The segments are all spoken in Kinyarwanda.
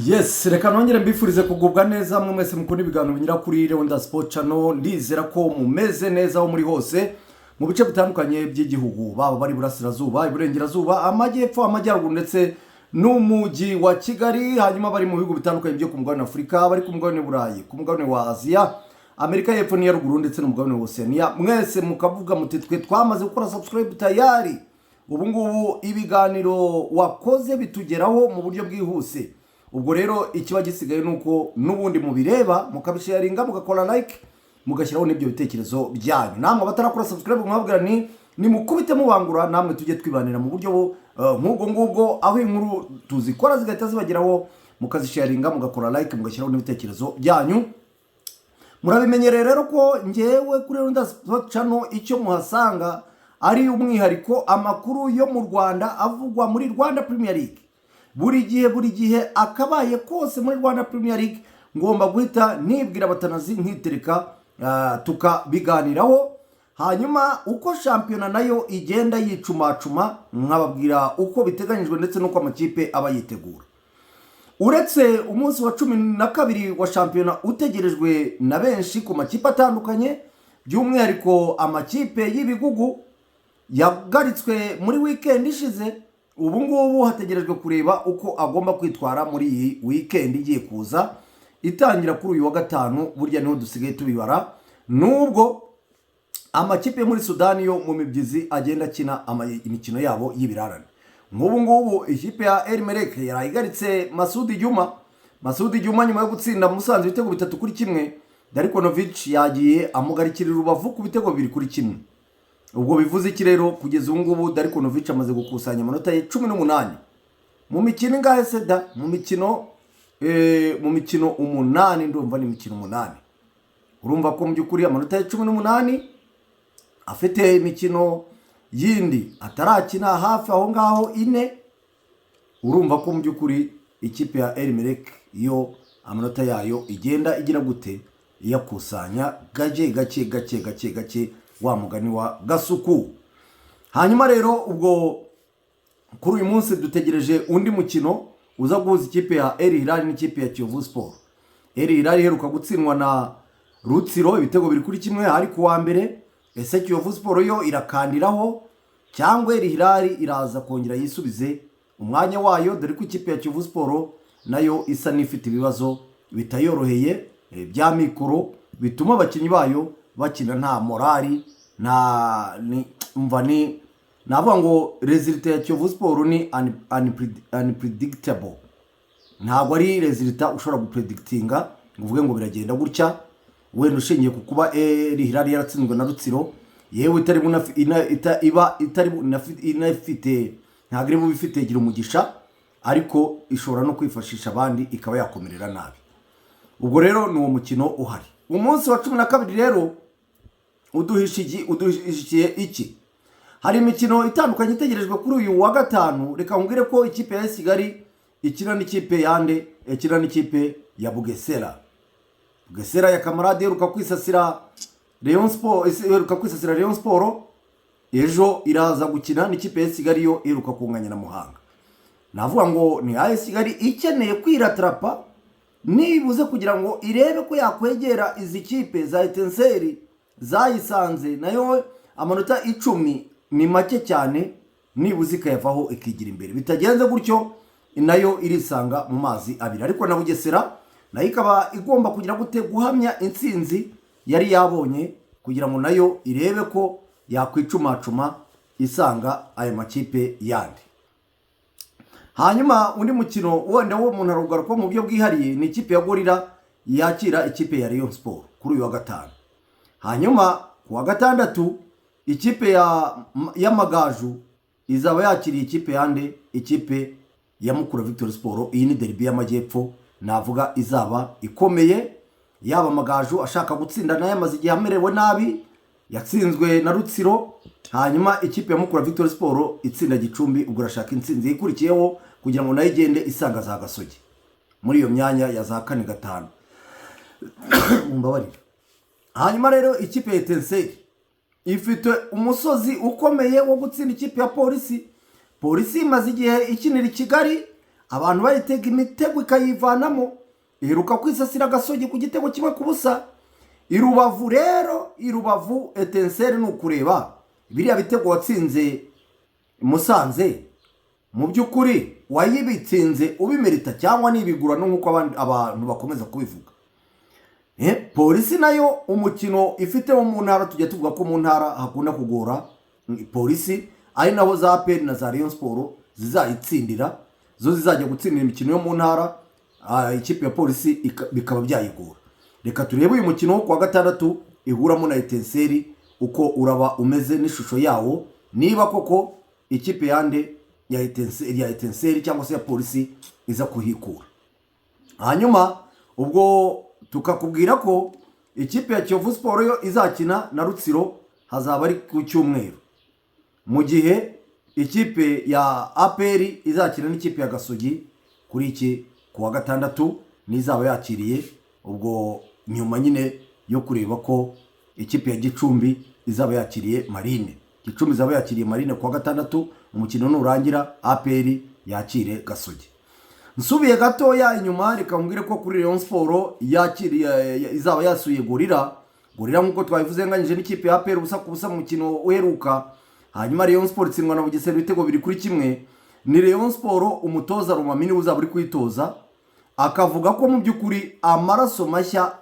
Yes, reka nongere mbifurize kugubwa neza mwe mwese mukunda ibiganiro binyura kuri Rwanda Sport Channel. Ndizera ko mumeze neza aho muri hose mu bice bitandukanye by'igihugu, baba bari burasirazuba, iburengerazuba, amajyepfo, amajyaruguru ndetse n'umujyi wa Kigali. Hanyuma bari mu bihugu bitandukanye byo ku mugabane wa Afurika, bari ku mugabane Burayi, ku mugabane wa Aziya, Amerika y'Epfo n'iya Ruguru ndetse n'umugabane wa Oceania. Mwese mukavuga muti: "Twe twamaze gukora subscribe tayari." Ubu ngubu ibiganiro wakoze bitugeraho mu buryo bwihuse. Ubwo rero ikiba gisigaye ni uko n'ubundi mubireba, mukabisharinga, mugakora like, mugashyiraho n'ibyo bitekerezo byanyu. Namwe abatarakora subscribe, mwabwira ni nimukubite mubangura, namwe tujye twibanira mu buryo nk'ubwo ngubwo, aho inkuru tuzikora zigahita zibageraho, mukazisharinga, mugakora like, mugashyiraho n'ibitekerezo byanyu. Murabimenyereye rero ko ngewe kuri Rwanda Sport Channel icyo muhasanga ari umwihariko amakuru yo mu Rwanda avugwa muri Rwanda Premier League. Buri gihe, buri gihe, akabaye kose muri Rwanda Premier League, ngomba guhita nibwira abatanazi nkitereka, tukabiganiraho. Hanyuma uko shampiyona nayo igenda yicumacuma, nkababwira uko biteganyijwe ndetse n'uko amakipe aba yitegura. Uretse umunsi wa 12 wa shampiyona utegerejwe na benshi ku makipe atandukanye, by'umwihariko amakipe y'ibigugu yagaritswe muri wikendi ishize, ubu ngubu hategerejwe kureba uko agomba kwitwara muri iyi wikendi igiye kuza itangira kuri uyu wa gatanu. Burya niho dusigaye tubibara, nubwo amakipe yo muri Sudani yo mu mibyizi agenda akina imikino yabo y'ibirarane. Nk'ubu ngubu ikipe ya El Merreikh yarayigaritse Masudi Juma. Masudi Juma nyuma yo gutsinda Musanze ibitego 3-1, Darko Novic yagiye amugarikira Rubavu ku bitego 2-1. Ubwo bivuze iki rero? Kugeza ubu ngubu Darko Novic amaze gukusanya amanota ye 18 mu mikino ingahe se da? Mu mikino 8, ndumva ni imikino 8. Urumva ko mu by'ukuri amanota ye 18, afite imikino yindi atarakina hafi aho ngaho 4. Urumva ko mu by'ukuri ikipe ya El Merreikh yo amanota yayo igenda igira gute? Iyakusanya gake gake gake gake gake, wa mugani wa Gasuku. Hanyuma rero ubwo kuri uyu munsi dutegereje undi mukino uza guhuza ikipe ya El Hilal n'ikipe ya Kiyovu Sport. El Hilal iheruka gutsindwa na Rutsiro ibitego 2-1 hari ku wa mbere. Ese Kiyovu Sport yo irakandiraho cyangwa El Hilal iraza kongera yisubize umwanya wayo? Dore ko ikipe ya Kiyovu Sport nayo isa n'ifite ibibazo bitayoroheye bya mikoro, bituma abakinnyi bayo bakina nta morale, nta mva ni navuga ngo résultat ya Kiyovu Sport ni unpredictable. Ntabwo ari résultat ushobora gupredictinga ngo uvuge ngo biragenda gutya, wenda ushingiye ku kuba El Hilal yaratsinzwe na Rutsiro, yewe itari iba itari inafite, ntabwo iri bube ifite gira umugisha, ariko ishobora no kwifashisha abandi ikaba yakomerera nabi. Ubwo rero ni uwo mukino uhari. Umunsi wa 12 rero uduhishikiye iki? Hari imikino itandukanye itegerejwe kuri uyu wa gatanu. Reka nkubwire ko ikipe ya Kigali ikina n'ikipe yande? Ikina n'ikipe ya Bugesera. Bugesera ya Kamarade iheruka kwisasira Rayon Sport, iheruka kwisasira Rayon Sport ejo, iraza gukina n'ikipe ya Kigali yo iheruka kunganya na Muhanga. Navuga ngo ni AS Kigali ikeneye kwiratarapa nibuze kugira ngo irebe ko yakwegera izi kipe za Etincelles zayisanze nayo. Amanota 10 ni make cyane, nibuze ikayavaho ikigira imbere. Bitagenze gutyo nayo irisanga mu mazi abiri. Ariko na Bugesera nayo ikaba igomba kugira gute? Guhamya intsinzi yari yabonye kugira ngo nayo irebe ko yakwicumacuma isanga aya makipe yandi. Hanyuma undi mukino wenda wo umuntu arugaruka mu buryo bwihariye ni ikipe ya Gorilla yakira ikipe ya Rayon Sport kuri uyu wa gatanu. Hanyuma ku wa gatandatu ikipe y'Amagaju izaba yakiriye ikipe yande? Ikipe ya Mukura Victory Sport. Iyi ni derby y'Amajyepfo, navuga izaba ikomeye, yaba Amagaju ashaka gutsinda, nayo amaze igihe amerewe nabi, yatsinzwe na Rutsiro. Hanyuma ikipe ya Mukura Victory Sport itsinda Gicumbi, ubwo irashaka intsinzi ikurikiyeho kugira ngo nayo igende isanga za Gasogi muri iyo myanya ya za kane, gatanu, mumbabarire. Hanyuma rero ikipe ya Etincelles ifite umusozi ukomeye wo gutsinda ikipe ya Polisi. Polisi imaze igihe ikinira i Kigali. Abantu bayitega imitego ikayivanamo. Iheruka kwisasira Agasogi ku gitego 1-0. I Rubavu rero, i Rubavu Etincelles, ni ukureba biriya bitego watsinze Musanze, mu by'ukuri wayibitsinze ubimerita cyangwa n'ibigurano nk'uko abantu bakomeza kubivuga. Polisi nayo umukino ifite wo mu ntara, tujya tuvuga ko mu ntara hakunda kugora Polisi, ari naho za APR na za Rayon Sport zizayitsindira, zo zizajya gutsindira imikino yo mu ntara, ikipe ya Polisi bikaba byayigora. Reka turebe uyu mukino wo kuwa gatandatu ihuramo na Etincelles uko uraba umeze n'ishusho yawo, niba koko ikipe yande ya Etincelles cyangwa se ya Polisi iza kuhikura. Hanyuma ubwo tukakubwira ko ikipe ya Kiyovu Sport yo izakina na Rutsiro, hazaba ari ku cyumweru, mu gihe ikipe ya APR izakina n'ikipe ya Gasogi kuri iki kuwa gatandatu, n'izaba yakiriye ubwo nyuma nyine yo kureba ko ikipe ya Gicumbi izaba yakiriye Marine. Gicumbi izaba yakiriye Marine kuwa gatandatu, umukino nurangira APR yakire Gasogi. Nsubiye gatoya inyuma, reka mbwire ko kuri Rayon Sport yakiriye, izaba yasuye Gorilla. Gorilla nk'uko twabivuze nganyije n'ikipe ya APR 0-0 mu mukino uheruka. Hanyuma Rayon Sport itsindwa na Bugesera ibitego 2-1. Ni Rayon Sport umutoza Rumamini uzaba uri kwitoza, akavuga ko mu by'ukuri amaraso mashya,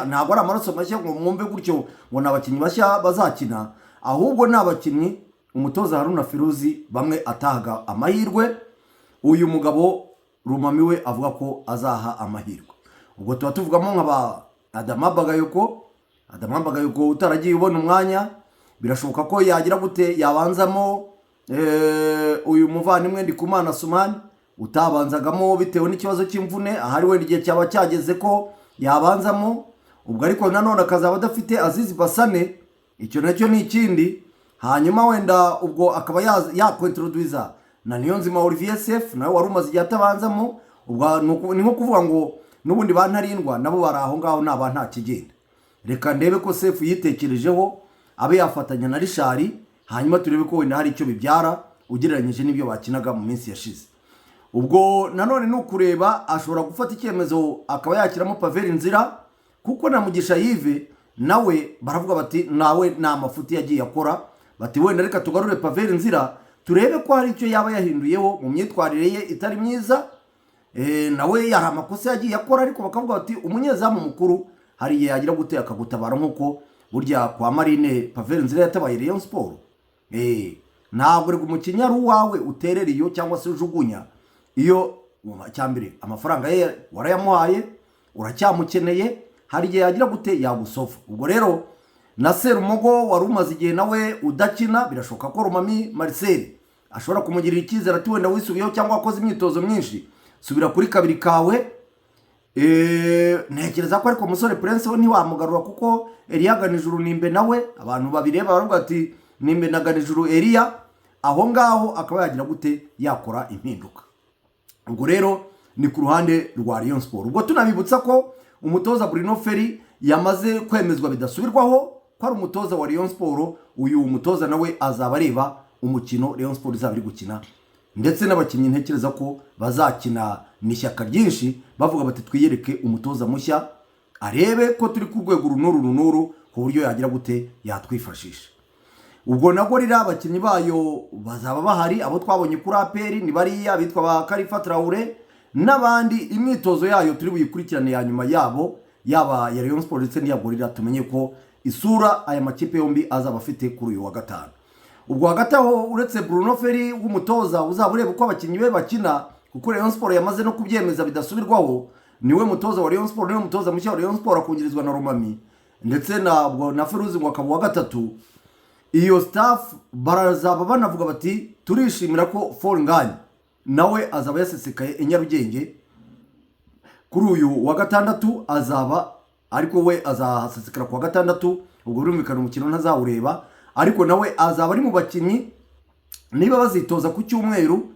ntabwo ari amaraso mashya ngo mwumve gutyo ngo ni abakinnyi bashya bazakina, ahubwo ni abakinnyi umutoza Haruna Ferouz bamwe atahaga amahirwe, uyu mugabo Rumami we avuga ko azaha amahirwe. Ubwo tuba tuvugamo nka ba Adama Bagayoko. Adama Bagayoko utaragiye ubona umwanya, birashoboka ko yagira gute yabanzamo. Uyu muvandimwe Ndikumana Sumani utabanzagamo bitewe n'ikibazo cy'imvune, ahari wenda igihe cyaba cyageze ko yabanzamo. Ubwo ariko nanone akazaba adafite Azizi Basane, icyo nacyo ni ikindi. Hanyuma wenda ubwo akaba yakwentroduiza na Niyonzima Olivier Sefu, nawe wari umaze igihe atabanzamo. Ubwo ni nko kuvuga ngo n'ubundi ba Ntarindwa nabo bari aho ngaho, naba nta kigenda. Reka ndebe ko Sefu yitekerejeho abe yafatanya na Richard, hanyuma turebe ko wenda hari icyo bibyara ugereranyije n'ibyo bakinaga mu minsi yashize. Ubwo nanone ni ukureba, ashobora gufata icyemezo akaba yakiramo Pavelh Ndzila, kuko na Mugisha Yves nawe baravuga bati nawe ni amafuti yagiye akora, bati wenda reka tugarure Pavelh Ndzila turebe ko hari icyo yaba yahinduyeho mu myitwarire ye itari myiza. Nawe hari amakosa yagiye akora, ariko bakavuga bati umunyezamu mukuru hari igihe yagira gute akagutabara, nk'uko burya kwa Marine Pavelh Ndzila yatabaye Rayon Sport. Ntabwo reka umukinnyi ari uwawe uterera iyo cyangwa se ujugunya iyo. Cyambere amafaranga ye warayamuhaye, uracyamukeneye, hari igihe yagira gute yagusova. Ubwo rero na Serumogo wari umaze igihe nawe udakina, birashoboka ko Rumami Marcel ashobora kumugirira icyizere ati wenda wisubiyeho cyangwa wakoze imyitozo myinshi, subira kuri kabiri kawe. Ntekereza ko ariko umusore Prince we ntiwamugarura, kuko Eliya Ganijuru Nimbe nawe abantu babireba baravuga ati Nimbe na Ganijuru Eliya, aho ngaho akaba yagira gute yakora impinduka. Ubwo rero ni ku ruhande rwa Rayon Sport. Ubwo tunabibutsa ko umutoza Bruno Ferry yamaze kwemezwa bidasubirwaho ko ari umutoza wa Rayon Sport. Uyu mutoza nawe azaba areba umukino Rayon Sport izaba iri gukina, ndetse n'abakinnyi ntekereza ko bazakina n'ishyaka ryinshi, bavuga bati twiyereke umutoza mushya arebe ko turi ku rwego runuru runuru ku buryo yagira gute yatwifashisha. Ubwo na Gorilla abakinnyi bayo bazaba bahari, abo twabonye kuri APR ni bariya bitwa ba Kalifa Traore n'abandi. Imyitozo yayo turi buyikurikirane ya nyuma yabo, yaba ya Rayon Sport ndetse n'iya Gorilla, tumenye ko isura aya makipe yombi azaba afite kuri uyu wa gatanu. Ubwo hagati aho, uretse Bruno Ferry w'umutoza uzaba ureba uko abakinnyi be bakina, kuko Rayon Sport yamaze no kubyemeza bidasubirwaho, niwe mutoza wa Rayon Sport, niwe mutoza mushya wa Rayon Sport, akungirizwa na Romami ndetse na Feruzi ngo akaba uwa gatatu. Iyo staff barazaba banavuga bati turishimira ko Fall Ngagne nawe azaba yasesekaye i Nyarugenge kuri uyu wa gatandatu, azaba ariko we azahasesekara ku wa gatandatu. Ubwo birumvikana umukino ntazawureba, ariko nawe azaba ari mu bakinnyi niba bazitoza ku cyumweru.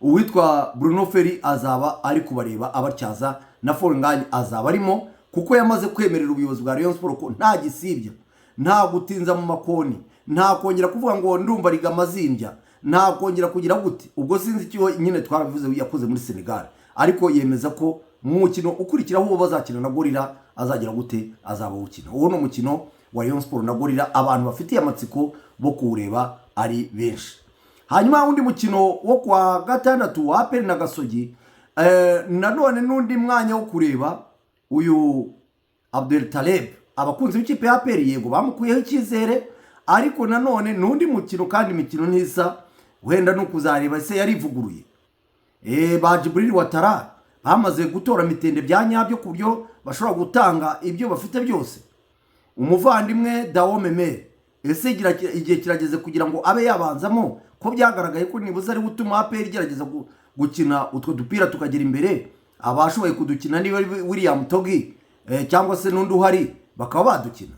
Uwitwa Bruno Ferry azaba ari kubareba abatyaza, na Fall Ngagne azaba arimo, kuko yamaze kwemerera ubuyobozi bwa Rayon Sport ko nta gisibya, nta gutinza mu makoni, nta kongera kuvuga ngo ndumva riga amazimbya, nta kongera kugira gute. Ubwo sinzi icyo nyine twarabivuze yakoze muri Senegal. Ariko yemeza ko mu mukino ukurikiraho uwo bazakina na Gorilla azagira gute? Azaba awukina. Uwo ni umukino wa Rayon Sport na Gorilla, abantu bafitiye amatsiko bo kuwureba ari benshi. Hanyuma undi mukino wo kwa gatandatu wa APR na Gasogi, nanone n'undi mwanya wo kureba uyu Abdel Taleb. Abakunzi b'ikipe ya APR yego bamukuyeho icyizere, ariko nanone n'undi mukino, kandi imikino ntisa, wenda ni ukuzareba ese yarivuguruye. Ba Djibril Ouattara bamaze gutora mitende bya nyabyo ku buryo bashobora gutanga ibyo bafite byose? Umuvandimwe Dawo Memere, ese igihe kirageze kugira ngo abe yabanzamo, ko byagaragaye ko nibuze ari gutuma APR igerageza gukina utwo dupira tukagera imbere? Abashoboye kudukina niba ari William Togui cyangwa se n'undi uhari bakaba badukina.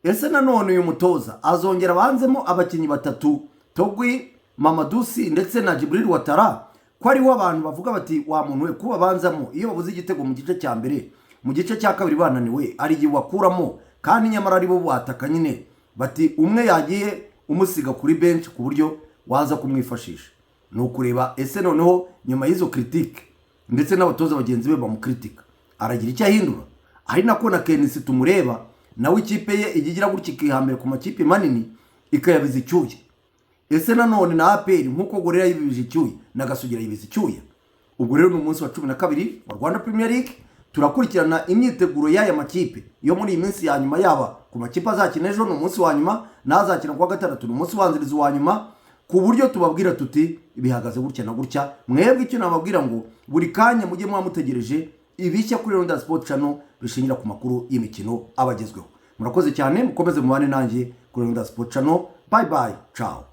Ese nanone uyu mutoza azongera abanzemo abakinnyi batatu, Togui, Mamadou Sy ndetse na Djibril Ouattara, ko ariho abantu bavuga bati: "Wa muntu we, kuba banzamo iyo babuze igitego mu gice cya mbere, mu gice cya kabiri bananiwe, ari igihe bakuramo, kandi nyamara aribo bataka nyine." Bati umwe yagiye umusiga kuri bench ku buryo waza kumwifashisha. Ni ukureba ese noneho nyuma y'izo critique ndetse n'abatoza bagenzi be bamukritika, aragira icyo ahindura? Ari nako na KNC tumureba, nawe ikipe ye ijya igira gutya ikihambira ku makipe manini ikayabiza icyuya. Ese nanone na APR, nk'uko Gorilla yibibije icyuya, na Gasogi yibiza icyuya? Ubwo rero ni umunsi wa 12 wa Rwanda Premier League. Turakurikirana imyiteguro y'aya makipe yo muri iyi minsi ya nyuma, yaba ku makipe azakina ejo ni umunsi wa nyuma, n'azakina kuwa gatandatu ni umunsi ubanziriza uwa nyuma, ku buryo tubabwira tuti bihagaze gutya na gutya. Mwebwe icyo nababwira ngo buri kanya mujye muba mutegereje ibishya kuri Rwanda Sport Channel bishingira ku makuru y'imikino abagezweho. Murakoze cyane, mukomeze mubane nanjye kuri Rwanda Sport Channel. Bye bye, ciao.